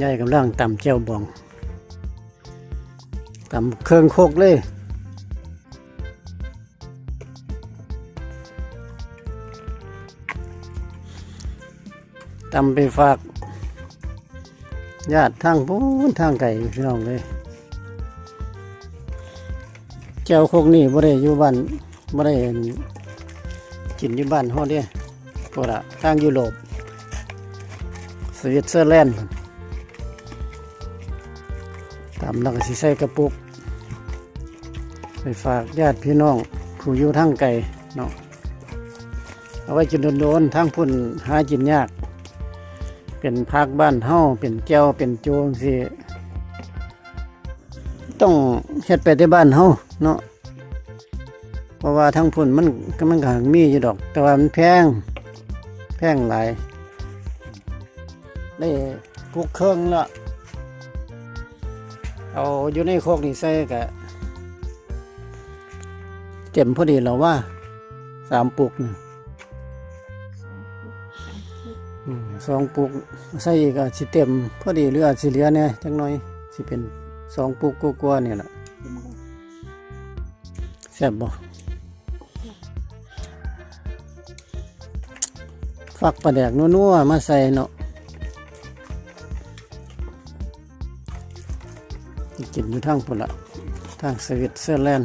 ຍາຍກຳລັງຕຳແຈ່ວບອງ ຕຳເຄິ່ງຄົກເລີຍ ຕຳໄປຝາກຍາດທາງພຸ້ນທາງໄກ ພີ່ນ້ອງເອີຍ. ແຈ່ວຄົກນີ້ບໍ່ໄດ້ຢູ່ບ້ານ ບໍ່ໄດ້ ອັນ ກິນຢູ່ບ້ານເຮົາເດ້ ພຸ້ນລະ ທາງຢູໂຣບ ສະວິດເຊີແລນ ຕຳແລ້ວກໍຊິໃສ່ກະປຸກ ໄປຝາກຍາດພີ່ນ້ອງຜູ້ຢູ່ທາງໄກເນາະ ເອົາໄວ້ກິນໂດນໆ ທາງພຸ້ນຫາກິນຍາກ ເປັນຜັກບ້ານເຮົາ ເປັນແຈ່ວ ເປັນໂຈຈັ່ງຊີ້ ຕ້ອງເຮັດໄປແຕ່ບ້ານເຮົາເນາະ ເພາະວ່າທາງພຸ້ນມັນ ມັນກໍຫາກມີຢູ່ດອກ ແຕ່ວ່າມັນແພງ ແພງຫຼາຍ. ໄດ້ປຸກເຄິ່ງລະ ເອົາຢູ່ໃນຄົກນີ້ໃສ່ກະເຕັມພໍດີແລ້ວວ່າ ສາມປຸກນີ້ ອືມ ສອງປຸກໃສ່ອີກອາດຊິເຕັມພໍດີ ຫຼືອາດຊິເຫຼືອແດ່ຈັກໜ່ອຍ ຊິເປັນສອງປຸກກວ່າໆນີ້ລະ. ແຊບບໍ່? ຝັກປາແດກນົວໆມາໃສ່ເນາະ ໄປກິນຢູ່ທາງພຸ້ນລະ ທາງສະວິດເຊີແລນ.